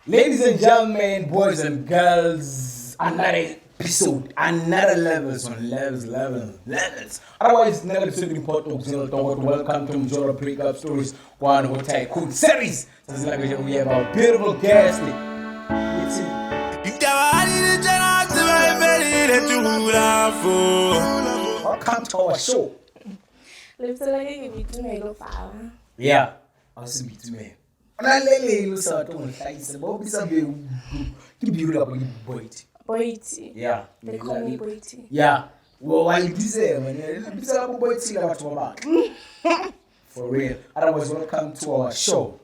Ladies and gentlemen, boys and girls, another episode, another levels on levels, levels, levels. Otherwise, another episode report. Welcome to Mjolo Breakup Stories, One Hot Tycoon series. So it's like we have our beautiful guest. Let's see. Ditaba di le tjena tseba e fedile tula fo. Welcome to our show. Lebitso la ka ke Boitumelo Fala. Yeah, I see Boitumelo. O na le le lo sa tlo mo hlahisa, ba o bitsa ke Beauty kapa ke Boity? Boiti. Yeah. They call me Boiti. Yeah. Well, wa e deserve, man. Le bitsa la bo Boity la batho ba batle. For real. Otherwise, welcome to our show.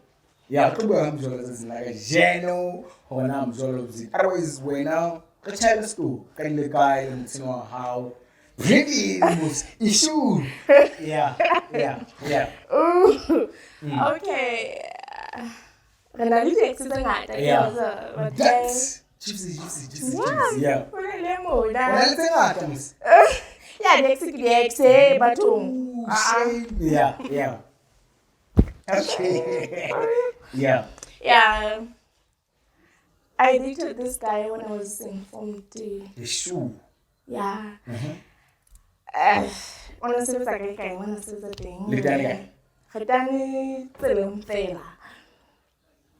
Yeah, re tlo bua ka Mjolo letsatsing la kajeno, hore na Mjolo o busy. Otherwise, wena re tjhaela story ka dile kae le motshini wa hao. Bring in mos issue. Yeah. Ooh. Okay. Re na le di-ex tse ngata. Ke a but That's juicy, juicy, juicy, juicy. Yeah. Ho na le mona. O na le tse ngata mos. Yeah, di-ex ke di-ex, eh, bathong. Ooh, Ah, ah. shame. Yeah. Okay. Yeah. Yeah. I dated this guy when I was in Form D. The shoe. Yeah. O na sebetsa kae kae, o na sebetsa teng. Le teane kae? Re teane tseleng fela.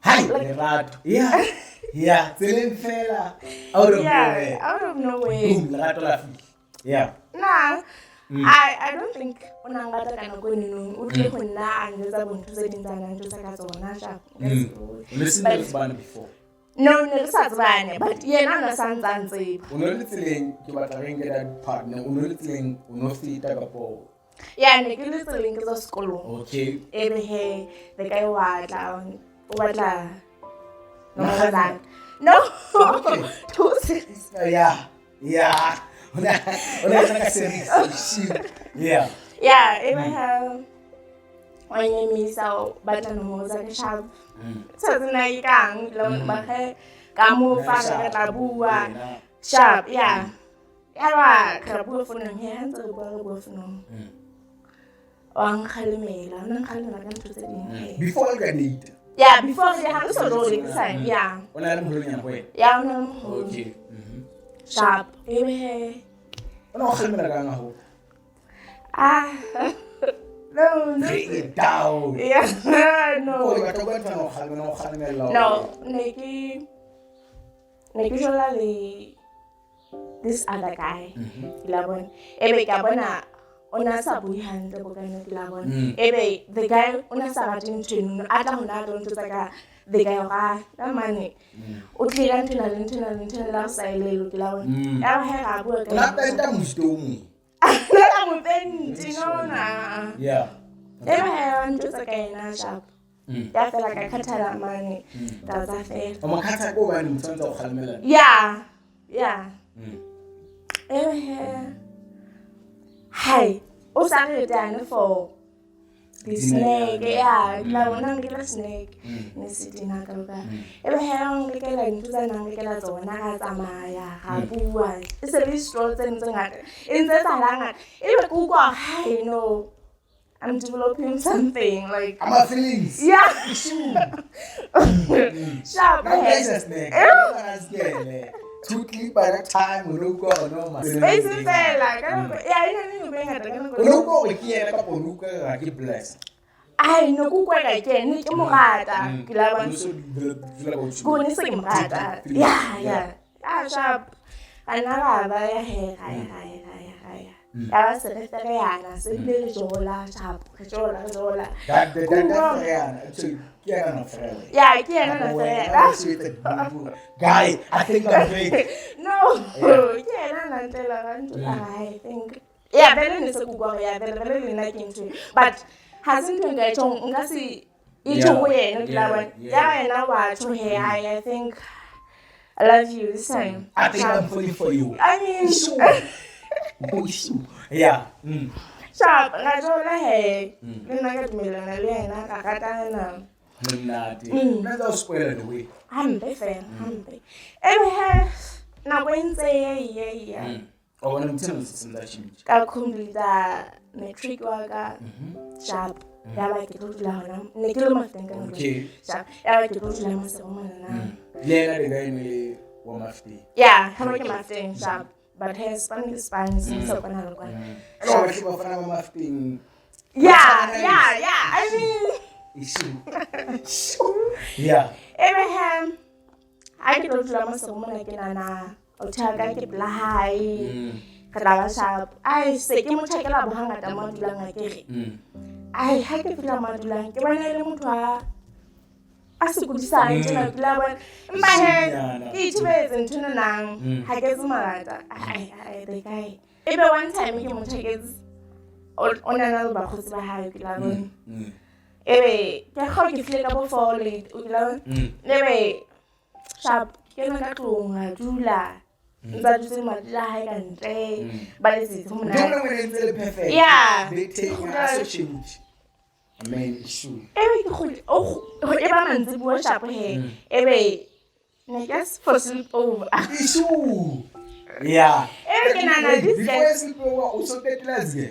Hi, lerato. Yeah. Tseleng fela. Out of Yeah, nowhere. out of nowhere. Boom, lerato la fihla. Yeah. Nah, I don't think o na nrata ka nako eno. O tlile go nna a njwetsa bo ntho tse ding tsa nang njwetsa ka tsona, sharp. Nka se bue. O ne se But- le tsebane before? No, ne re sa tsebane, but yena o ne sa ntsa ntseba. O no le tseleng, ke batla re nke that partner. O no le tseleng, o no feta kapo? Yeah, ne ke le tseleng ke tswa sekolong. Ebe he, the guy wa tla, o batla nomoro tsa ka. No. Too serious. Yeah. O na ka serious. Shit. Yeah. Yeah, ebe he wa nyemisa, o batla nomoro tsa ka, sharp. Tsatsi na ke kang, ke la bona ba he ka mo fa re tla bua. Wena. Sharp, yeah. Ya ba re bua founong he, ha ntse re bua founong. Wa nkgalemela, o na nkgalemela ka ntho tse ding he. Before le ka date? Yeah, before re ha re so jole ke sa, yeah. O na le moholonyana ho wena? Yeah, o na le moholo. Okay. Sharp. Ebe he. O na o kgalemela kang haholo? Ah. No, no. Bring it down. Yeah, no. O batla go nthwana o kgalemela, o kgalemela. No, ne ke jola le this other guy. Ke la bona. Ebe ke a bona o na sa bue hantle bo kana, ke la bona. Ebe the guy o na sa rate ntho eno, a tla hona a tlo ntho ka the guy hore ah, mane o tlile ka ntho ena le ntho ena le ntho ena la o sa elelo, ke la bona. Ya ba he ra bua ka O na penta mosto o mong. Nna ka mo pente, no na. Ebe he wa ntho tsa ka ena, sharp. Ya fela ka khathala mane. Taba tsa fela. O mo khatha ko hobane motho o ntse o kgalemela. Yeah. Ebe he. Hai, o sa re teane for di-snack, yeah, ke la bona nkela snack, ne se dina ka ka. Ebe he o nrekela dintho tsa nang rekela tsona, ra tsamaya, ra bua. E se le stroll tse ntse ngata. E ntse tsa ngata. Ebe ke utlwa, hai no. I'm developing something like Ama feelings. Yeah. Sharp. Na He. pleasure snack. Askele. Totally by that time o no utlwa no ma. Space fela ka nako ya e na le nako e ngata ka nako. O no utlwa hore ke yena kapa o no utlwa ka ke bless? Ai, no ke utlwa ka ke ene, ke mo rata. Ke la O bona. no so develop Ke ne se ke mo rata. Yeah. Ah, sharp. Ra nna ra ba ya he, ra ya, ra ya, ra ya, ra ya. Ya ba se re fereana, se bile re jola, sharp, re jola, re jola. That yana. Actually, ke yena na fereana. Yeah, ke yena na fereana. Guy, I think I'm great. No, ke yena na ntlela ka ntho tsa hae, I think. Yeah, vele ne se ke utlwa hore ya vele vele le nna ke ntho e. But ha se ntho e nka e tjhong, nka se e tjho ho yena, ke la bona. Ya wena wa tjho he, I think I love you this time. I think I'm falling for you. I mean, Sure. Oh, sure. Yeah. Sharp, ra jola he. Le nna ka dumellana le yena, ra ratana. Monate. Nna tsa o spoiler the way. Hampe fela, hampe. Ebe he, nako e ntse e ya, e ya. O bona motho eno se sentse a tjhentjha. Ka complete matric wa ka. Sharp. Ya ba ke tlo dula hona. Ne ke le Mafeteng ka nako. Okay. Sharp. Ya ba ke tlo dula Maseru monana. Le yena the guy ne le wa Mafteng. Yeah, ha ba ke Mafteng sharp. But he span ke span se sa kwana le kwana. Ene wa batle bafana ba Mafteng. Yeah. I mean, Issue. Yeah. ebe he ha ke tlo dula mo sego mona ke nana o thaka ke pela hae. Re tla ba sharp. Ai se ke mo tjhakela bo hangata mo a dulang a ke re. Ai ha ke fihla mo a dulang ke bona e le motho a sokodisang tjena ke la bona. Empa he ke ithibetse ntho enanang ha ke etse mangata. Ai ai the guy. Ebe one time ke mo tjhaketse o na na le bakgotsi ba hae ke la bona. Ebe ke kgao ke fihle ka bo 4 late o ke la bona. Ebe sharp ke kena ka tlung a dula. Ntse a dutse madila a hae ka ntle ba letsetse ho Ntho monate. e nngwe e ntse le perfect. Yeah. Beteng ha so change. Amen issue. Ebe ke kgutla e ba mantsibuya sharp he. Ebe ne ke for sleep over. Issue. Yeah. Ebe ke nahana this Before guy you sleep over, o so qetela ke?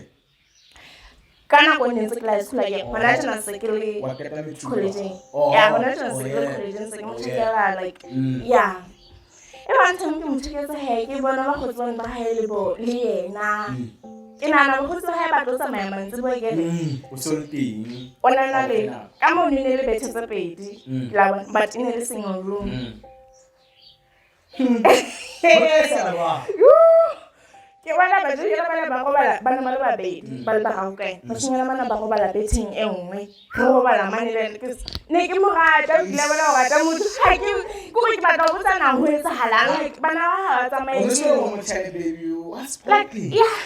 Ka nako e ne ntse ke la school ke hona tjena se ke le Wa qeta methuo. college-eng. Oh, Yeah, hona tjena oh, se ke le yeah. college-eng se ke mo Oh, yeah. tjhakela like yeah. E ba ntho ke mo tjhaketse he ke bona bakgotsi bana ba hae le bo le yena. Ke nahana bakgotsi ba hae ba tlo tsamaya mantsiboya ke re. O so le teng. O nana le Oh, ka mono e ne le bethe tse pedi. Ke la bona but e ne le single room. Ke bona batho bana ba robala bana ba le babedi ba le bararo kae. Bashanyana bana ba robala betheng e nngwe. Re robala mane le ena. Ne ke mo rata, ke ile bona ho rata motho. Ha ke kore ke batla ho botsa na ho etsahalang like bana ba ha ba tsamaye O ke so eng? mo tjhale baby, what's Like popping? yeah.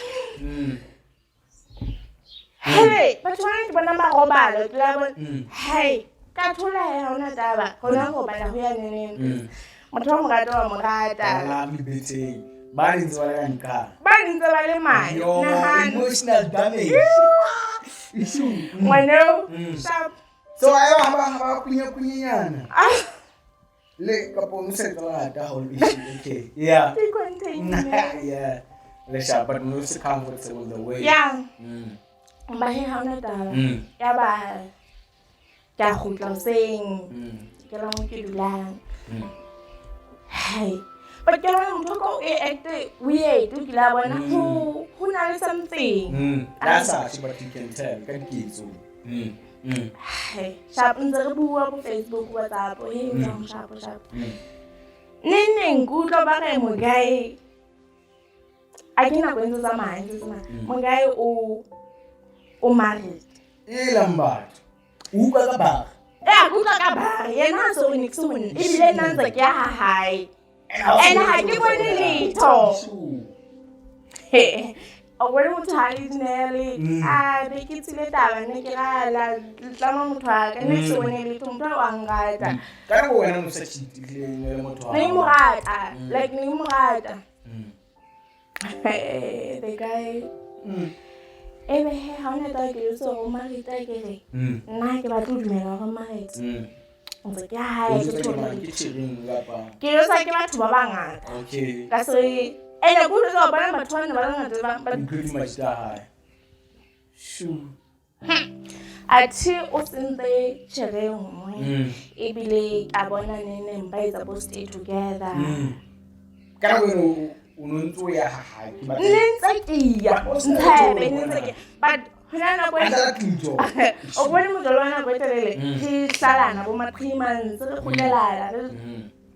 Hey, batho bana ke bona ba robala ke la bona. Hey, ka thola he ha hona taba. Hona ho robala ho ya neneng. Motho wa mo rata wa mo rata. Lovely beteng. Ba ntse ba le ka nqa. Ba ntse ba le mane. Yo, Nahana. emotional damage. Issue. Ngwaneo, sharp. So ayo ha ba ha ba kunya kunyenyana. Ah, Le kapo o sa etsa ngata ha o le issue. Okay. Yeah. ke contain. Yeah. Le sharp but no se comfortable the way. Yeah. Ba he ha hona taba. Ya ba ke a kgutla hoseng. Ke la mo ke dulang. Hai. But ke bona motho ka o e act weird o kile a bona ho na le something. That's actually what you can tell. Ka diketso. Hai, sharp ntse re bua bo Facebook, WhatsApp, he jwang sharp sharp. Neng neng ke utlwa ba re mokae a ke nako e ntse tsamaya ntse tsamaya. Mokae o married. E lambatho. O utlwa ka bar. Ya, ke utlwa ka bar, yena ha so re niks ho nna. Ebile nna ntse ke ya ha hae. And ha ke bone letho. He, o bone motho ha le dinele. A be ke tsile taba ne ke ra la tlama motho wa ka ne ke se bone letho motho wa nrata. Ka nako wena o sa cheat le motho wa Ne ke mo rata, like ne ke mo rata. The guy. Ebe he ha hona taba ke jwetse hore o married a ke re. Nna ha ke batle ho dumela hore o married. Ntse ke ya hae O ke jwetsa ke thole mang? Ke tjhebeng kapa? Ke jwetsa ke batho ba bangata. Okay. Ka se ene ke utlwetse hore bona batho bana ba bangata ba Including majita a hae. Shoo. Athe o sentse tjhere e nngwe. Ebile ka bona neneng ba etsa bo stay together. Ka nako eno o no ntse o ya ha hae. Ke batla- Ne ntse ke ya. But o sa Ntshepe, tsebe ne ntse hore ke ya. But hona nako e A tla tlung O bone motswalo wa nako e telele re hlalana bo ma 3 months re kgutlelana re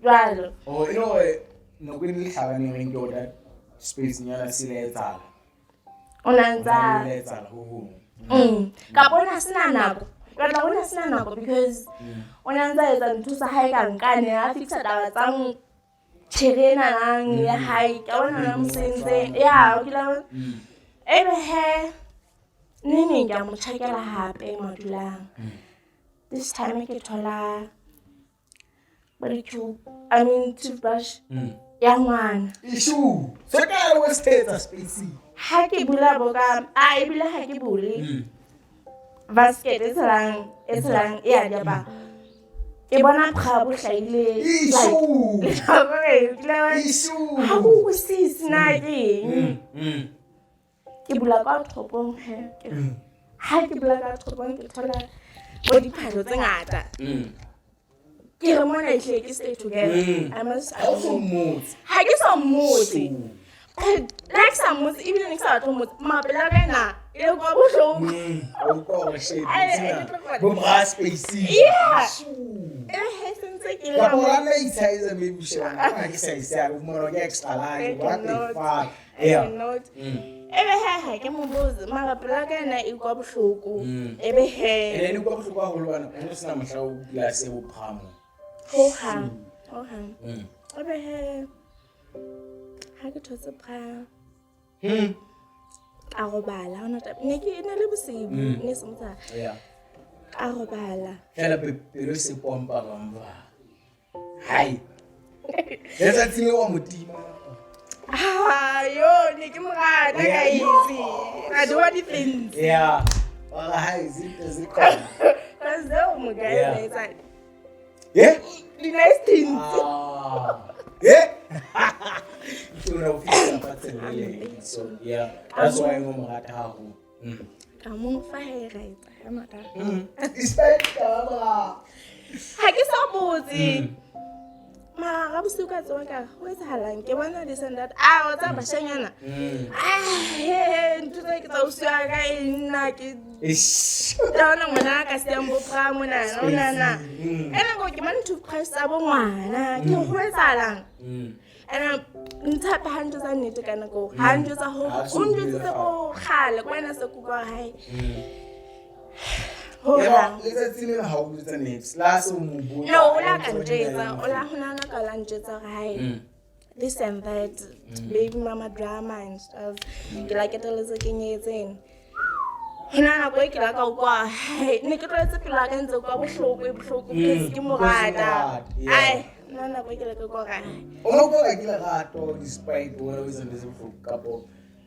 jwalo. Oh, e le hore nako e ne le hlabaneng reng ke hore that space nyana se le etsahala. O na ntsa Le etsahala ho hong. Kapa o na sena nako. Ke batla ho na sena nako because o na ntsa etsa ntho tsa hae ka nkane a fixa taba tsa tjhere enanang ya hae. Ka bona na mosentse. Ya, o kila bona. Ebe he neneng ke a mo tjhakela hape madulang. This time ke thola body cube, I mean toothbrush ya ngwana. Issue. So ka le o se space. Ha ke bula boka, a ebile ha ke bule. Basket e tshelang e ya diaparo. Ke bona bra bo hlahile. Issue. Like, Issue. ha ke utlwisise na ke eng. Ke bula ka thopong he. Ha ke bula ka thopong ke thola bo diphahlo tse ngata. Ke re mona ehlile ke stay together. I must Ha o so mmotse. Ha ke sa mmotse. Le ha ke sa mmotse ebile ne ke sa batle ho mmotsa. Mara pelo ya ka ena e le kwa bohloko. O utlwa hore shit, Ai, tsena, ai, ke tlo bo bra spacing. Yeah. Shoo. E he sentse ke le Kapa o rata itshaetsa maybe o sheba ha ke sa ise o fumana hore ke extra large, I o rata cannot. e fang. I Yeah. cannot. Ebe he ha ke mo botse mara pelo ya ka ena e kwa bohloko. Ebe he And then o utlwa bohloko haholo hobane o no sena mohla o dula se bo phamo. hohang hohang. Ebe he ha ke thotse bra ka robala ha hona taba. Ne ke ne le bosibu ne se motshehare. Yeah. Ka robala. Fela pelo e se pompa bang ba. Hai. Letsatsi le wa motima. Ah, yo ne ke mo rata Yeah. guys. I do want things. Yeah. Wa re, hai zinto zikhona. Cause though mo guys Yeah. it's like Yeah. the nice things. Ah. Yeah. Ke ona o fihla fatshe le leng. So yeah, that's why ngo mo rata haholo. Ka mo fa he ra etsa ha mata. Despite taba. Ha ke sa botse. Mara ga bosiu ka tsoha ka re, ho etsahalang ke bona this and that. Ah, wa tseba bashanyana. Ah, he he ntho tse ke tsa ausi wa ka e nna ke Eish. tla bona ngwana a ka siyang bo bra monana onana. Ka nako ke mane toothbrush tsa bo ngwana ke ho etsahalang. And ntshape ha ntjwetsa nnete ka nako eo. Ha njwetsa ho Ha so o njwetsitse buile bo kgale ke wena se kutlwa hae. Ya Hohang. letsatsi le ha o botsa niks. La se o mo botsa. No, o la ka njwetsa, o la ho nana ka la njwetsa hore hae. This and that, baby mama drama and stuff. Ke la ketelletse ke nyetseng. Ho na nako e ke la ka utlwa, hai, ne ke tlwaetse pelo ya ka ntse kwa bohloko e bohloko because ke mo because o mo rata. rata, yeah. Ai, nna nako e ke la ka utlwa hore, ai, O no utlwa ke lerato despite wena o etsa ntho tse bohloko kapo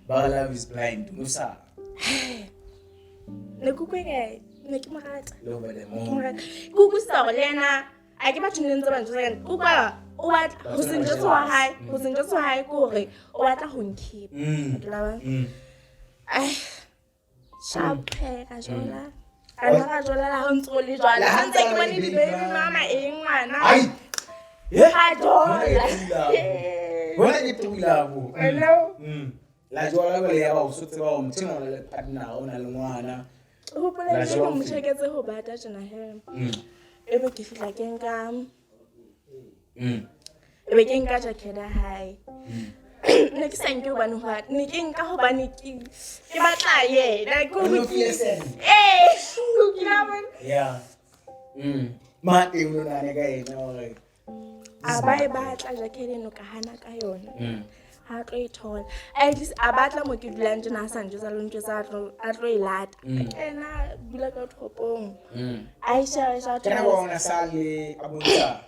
ba re love is blind. No sa ne ke utlwa eka ne ke mo rata. le over the Ke mo moon. rata. Ke utlwisisa hore le yena a ke batho ne ntse ba njwetsa ka nnete. Ke utlwa o batla ho se njwetse wa hae, ho se njwetse wa hae ke hore o batla ho nkhipa. Ke la bona. Ai, sharp he ra jola. Ra nna ra jola le ha o ntso o le jwalo. Le ha Ha ntse ke ntse a bone le di-baby baby mama eng ngwana. Ai. Yeah. Ra jola. Hona ke true love. Hona ke true love. Hello. La jola jwale ya ba o so tseba hore motho enwa o na le partner, o na le ngwana. Hopola La ke jola mo ho feta. tjheketse ho bata tjena he. Ebe ke fihla ke nka ebe ke nka jacket ya hae. Ne ke sa nke hobane ho ne ke nka hobane ke ke batla yena ke O hore no ke feel send. Eh, ke la bona. Yeah. Ma teng o nahane ka yena hore A ba e batla jacket eno ka hana ka yona. Ha tlo e thola. At least a batla mo ke dulang tjena a sa njwetsa le ho njwetsa a tlo e lata. Ena a dula ka toropong. A e sheba, e sheba, Ke nako ona sa le a bontsha.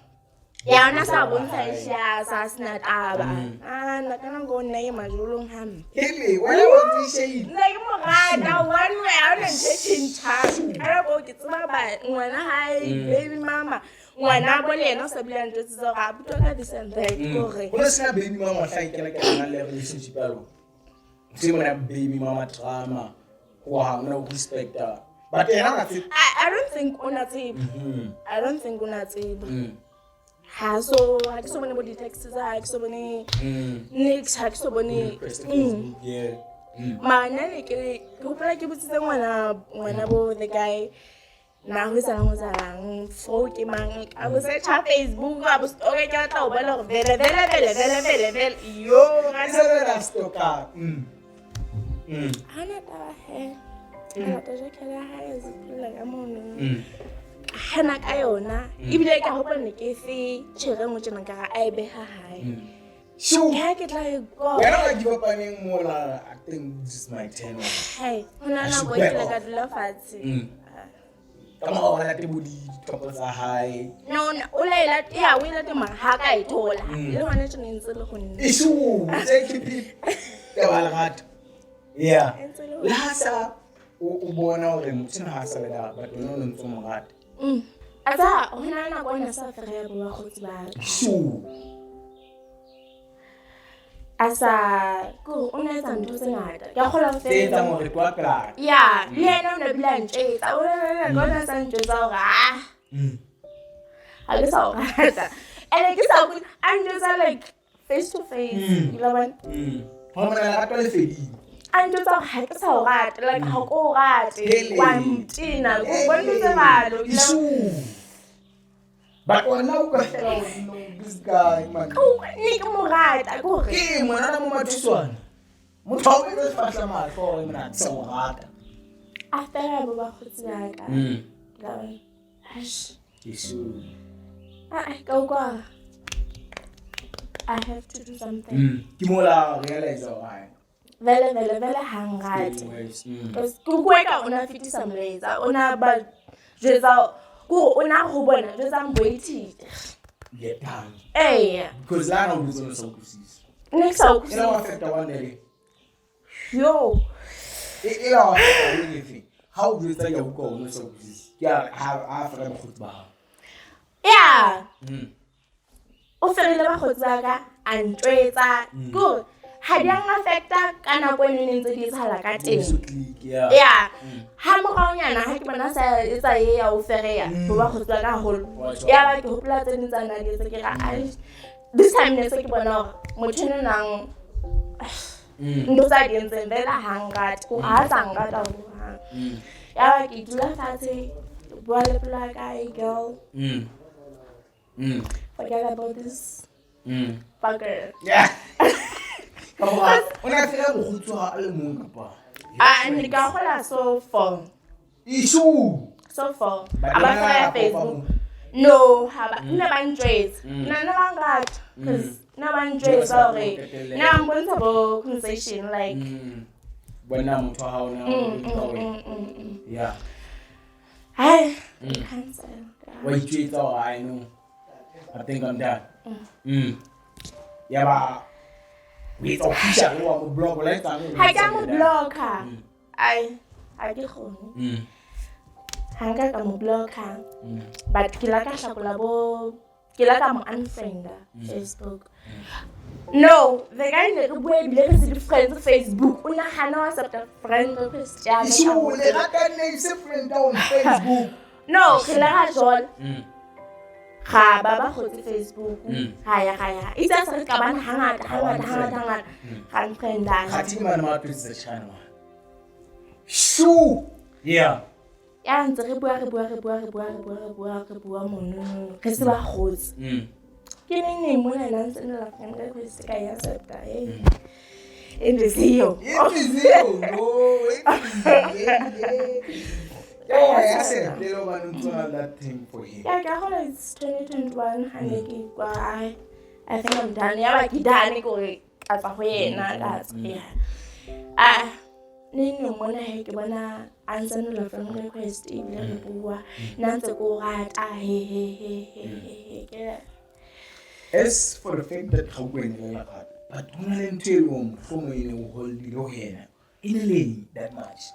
Ya ona sa bontsha e sheba, sa sena taba. Ah, nna ka nako nna ke majolong hampe. Hele, wena o ntse shade. Nna ke mo rata one way ha hona ntho e tjhentjhang. Ka nako eo ke tseba ba ngwana hae, baby mama, ngwana bo le yena o sa bile a ntjwetsitse hore abuti wa ka this and that ke hore Ho no sena baby mama hla ikela ke na le relationship ya lona. Ntho e mona baby mama drama. Ho hang o na o respecta. But yena o na tseba. I don't think o na tseba. I don't think o na tseba. Ha so ha ke so bone bo di-text tsa hae, ha ke so bone niks, ha ke so bone Request Facebook, yeah. Mara nna ne ke ke hopola ke botsitse ngwana ngwana bo the guy na ho etsahalang ho etsahalang fo ke mang a bo search-a Facebook a bo stalk-a ke batla ho bona hore vele vele vele vele vele vele yo E sa le ra stalker. Ha hona taba he. Ka lata jacket ya hae a zipulla ka mono. Ka hana ka yona ebile ke a hopola ne ke fe tjhere e nngwe tjena nkare a e beha hae. Shoo. Ke ha ke tla e kopa. Wena wa give up aneng mola, I think this is my turn. Hai, ho na I should nako e back ke ile ka off. dula fatshe. Ka mora hore a late bo dithopo tsa hae. No, no, o la e lata, ya, o e late mara ha ka e thola. Le hona tjena e ntse le ho nna. Eshu, tse keep it. Ka ba lerato. Yeah. E ntse le ho Le ha sa o bona hore motho enwa ha a sa le da, but wena o no ntso mo rata. A tseba, ho na le nako ena sa fereya bo bakgotsi ba ka. Shoo. A sa, ke hore o na etsa ntho tse ngata. Ke a kgolwa ho Tse etsang fela. hore tloha pela. Ya, le yena o na bile a ntjwetsa. O na le nako ena sa ntjwetsa hore, ah. Ga ke sa o rata. And ke sa a njwetsa like face to face. Ke la bona. Ho mona lerato le fedile. A njwetsa hore ha ke sa o rate, like ha ko o rate. Hele. Wa ntena, ko bontshe balo. Ke la- Isu. But wena o ka fela hore no, this guy man. Ne ke mo rata ke hore Ke ngwanana mo mathuswana. Motho ha o etsa sefahla mahlo hore mona ke sa o rata. After bo bakgotsi ba ka. Ke la bona. Eish. Isu. Ah, ah, ka utlwa. I have to do something. Ke mo la realize hore hai. Vele vele vele ha nrate. Because ke utlwa eka o na fetisa molaetsa, o na ba jwetsa kore o na ho bona jwetsang boithile. You're done. Eya. Because la na o botsa o sa utlwisise. Ne ke sa E la wa utlwisise. affecta one day. Yo. E la wa affecta o efe. Ha o jwetsa ke a utlwa hore o sa utlwisise. Ke a ha a fela bakgotsi ba hao. Yeah. O ferile bakgotsi ba ka, a ntjwetsa. Ke hore ha di a affecta ka nako e neng ntse di etsahala ka teng. So click, yeah. Yeah. Ha moraonyana ha ke bona sa etsa e ya o fereya bo bakgotsi ba ka haholo. Wa tjho. Ya ba ke hopola tse ding tsa nna di etsa ke ra ai. This time ne se ke bona hore motho enwa nang ntho tsa di entseng vele ha nrate. Kore ha sa nrata hohang. Ya ba ke dula fatshe, ke bua le pelo ya ka, "Hey, girl, forget about this fucker." Yeah. Ka hore o na fela bokgotsi ha a le mong kapa. Ah, ne ka hola so far. Isu. So far. Ba A ba nna fereya kopa Facebook. mo. No, ha ba nna ba ntjwetsa. Nna nna ba nrata. Cause nna ba ntjwetsa Ba hore qetelle. nna ba mpontsha bo conversation like Bona motho wa hao na o ka wena. Yeah. Hai, cancel. Wa itjwetsa hore I know. I think I'm done. Ya ba o etsa official wa mo block o la etsang? Ha ke a mo blocka. Ai, ha ke kgone. Ha nka ka mo blocka. But ke la ka hlakola bo ke la ka mo unfrienda Facebook. No, the guy ne re bua ebile re se di-friends Facebook. O nahana wa accepta friend request ya ka. Isu le rata ne se friend on Facebook. No, re la ra jola. Ga ba ba kgotse Facebook. Ga ya ga ya. Itse a sa re qabana hangata hangata hangata hangata. Ga unfriendana. Kgathi ke mane ma twetsa chana wa. Shu. Yeah. Ya ntse re bua re bua re bua re bua re bua re bua re bua monono. Re se ba kgotse. Ke neng neng mona na ntse nela friend request ka ya accepta. Hey. Inhliziyo. Inhliziyo no, inhliziyo. Yeah, I said, they don't want to that thing for him. Yeah, ka hola it's 2021 ha ne ke kwa I think I'm done. Ya ba ke done kore ka tswa ho yena ka tswa. Yeah. Ah, ne neng mona he ke bona a ntse nela friend request ebile re bua. Nna ntse ke o rata he he he he he he. Ke As for the fact that ga o le lerato, but ho na le ntho e leng hore mohlomong e ne o holdile ho yena, e ne le eng that much?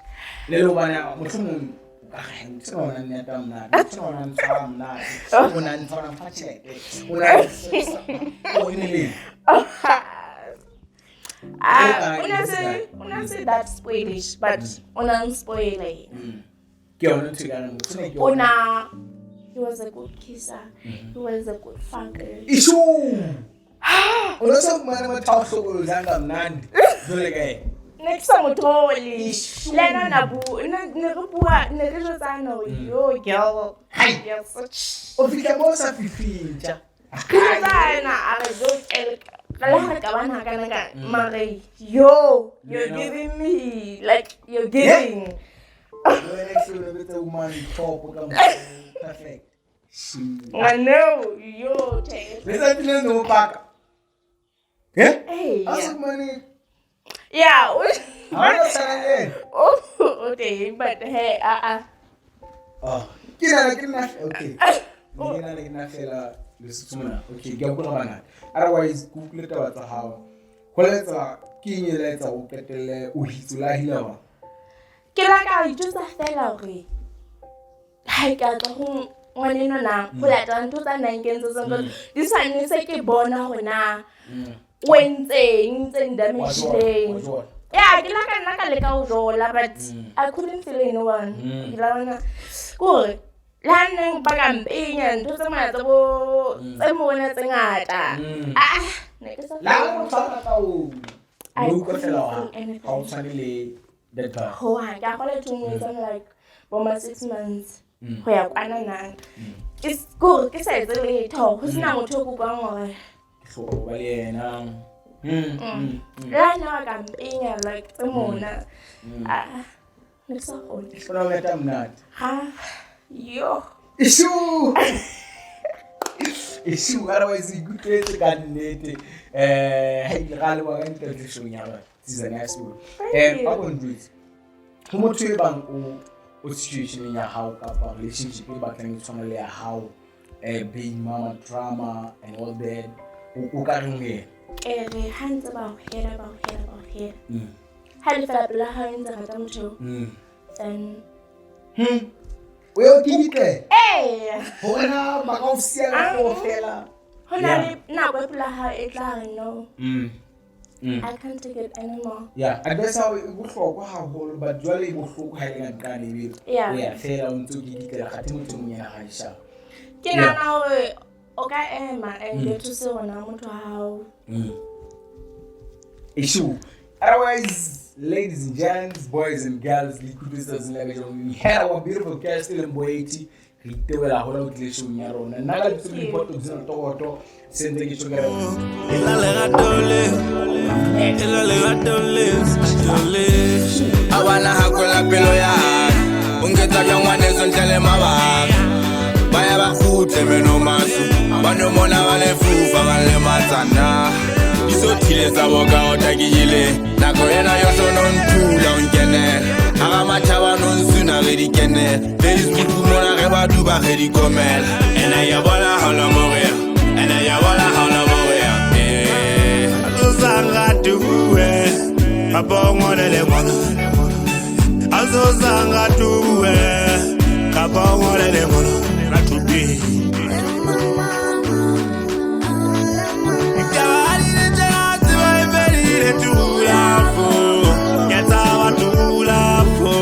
Le le hobane mohlomong o ka re, motho enwa o na nnata monate, motho enwa o na ntshwara monate, o na ntshwara mfa tjhelete, o na o e ne le eng? Ah, o na se that spoilish but o na spoile yena. Ke yona ntho e ka reng motho enwa ke O yona. na he was a good kisser. He was a good fucker. Ishu! O no so fumane motho a o hlokolosang ka monate jwalo ka yena. Ne ke sa mo thole. Le ena o na ne re bua, ne re jwetsana hore yo girl. Hai. You're such. O fihla moo o sa fihleng tja. Re jwetsana a re yo girl. Re le ha re qabana hakana ka mare yo you're Yena. giving me like you're giving. Le wena ke se o lebetse woman top ka mokgwa o perfect. Shit. I know yo tjhe. Letsatsi le no paka. Eh? Hey. A se fumane Yeah. ha o sala le yena. Oh, okay, but hey, ah. Oh, ke nahana ke nna okay. Ke nahana ke nna fela Lesotho mona. Okay, ke a utlwa bangata. Otherwise, ke utlwile taba tsa hao. Ho letsa ke eng e la etsa o qetelle o hitse o la hila wa? Ke la ka itjwetsa fela hore ha ke a tla ho ngwanenwa na ho latela ntho tsa nang kentse tsona di sa ne se ke bona hore na o entseng tse ndamage-ileng. Wa jola. Yeah, ke la ka nna ka leka ho jola but I couldn't feel anyone. Ke la bona ke hore Le ha nneng ba ka mpenya ntho tse ngata tse bo tse mona tse ngata. Ah, ne ke sa La motho a rata o I o utlwa fela couldn't hore feel anything. ha o tshwane le that guy. Hohang ke a kgolwa two months, I'm like bo ma 6 months go ya kwana nang ke kore ke sa etse letho, ho sena motho o ke utlwang hore Ke hloka ho ba le yena. Le ha nna wa ka mpenya like tse mona, ah, ne ke sa kgone. Ke hlola ho meta monate. Ha yo. Ishu! Ishu, otherwise ikutlwetse ka nnete. Ha ile ra leboha ka ntate showng ya rona, season ya sekolo. Thank you. Ba ko njwetse. Ho motho e bang o situationeng ya hao kapa relationship e batlang e tshwana le ya hao, baby mama drama and all that, o ka reng ho yena? Ke re ha ntse ba o hela, ba o hela, ba o hela, ha le fela pelo ya hao e ntse rata motho eo, then O ye o kikitle. Ee. Hore na ba ka o siya ka kaofela. Ho na Yeah. le nako e pelo ya hao e tla re no, I can't take it anymore. Yeah, advice ya hao e bohlokwa haholo, but jwale e bohloko ha e le ka nqane ebe Yeah. o ya fela o ntso kikitlela kgathe motho o mong yena ha e sharp. Ke nahana hore o ka ema and o thuse hona motho wa hao. Issue. Otherwise, ladies and gents, boys and girls, le ikutlwetse tsatsing la kajeno. We had our beautiful guest e leng Boeti. Re itebohela haholo ha o tlile showng ya rona. Nna ka lebitso le Poto Bzina Tokoto, se ntse ke tjho ke re Ela lerato le, ela lerato le, le. A bana hakola pelo ya ka. O nketsa bjang ngwaneso ntle le mabaka. Ba ya ba kgutle meno maso. Ba no mona ba lefufa ba lematsana. Di sothile tsa boka o takile. Nako ena yohle o no nthula o nkenela. Hara matjhaba no nsuna re di kenela. Facebook mona re ba duba re di komela. Ene ya bona ha o la morea. Ene ya bona ha o la morea. Eh. Azozanga tuwe, kapa o ngole lengolo. Azozanga tuwe, kapa o ngole lengolo la thupi. Ditaba di le tjena, tseba e fedile, tula fo. Ke tshaba tula fo,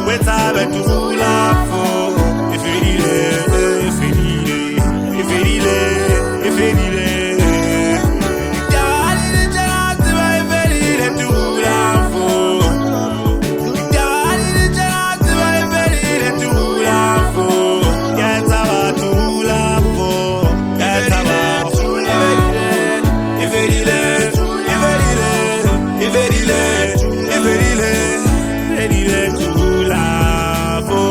o e tshabe tula fo. E fedile, e fedile, e fedile, e fedile. Ditaba di le tjena, tseba e fedile, tula fo. Ditaba di le tjena, tseba e fedile, tula fo. Ke tshaba tula fo, ke tshaba tula fo. E fedile, e fedile, e fedile, e fedile. Fedile tula fo.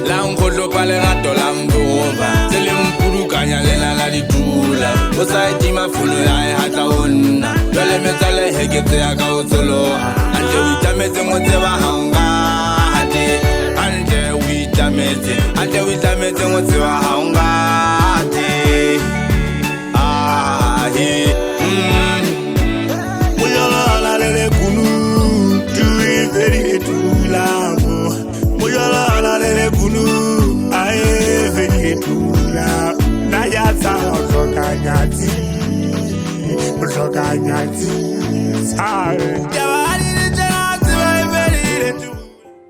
La nkgotlopa lerato la mforofa tse le mpudukanya lena la ditula o sa etima fono ya hae ha tla ho nna jwale metswalle heketse ya ka ho tsholoha hantle o itlametseng o tseba ha o ngate hantle o itlametse hantle o itlametseng o tseba ha o ngate ah he. Mojolo le le kunu, tu e fedile tula fo. Mojolo le le kunu, a e fedile tula. Na ya tsa o hloka nyatsi, o hloka nyatsi. Ae.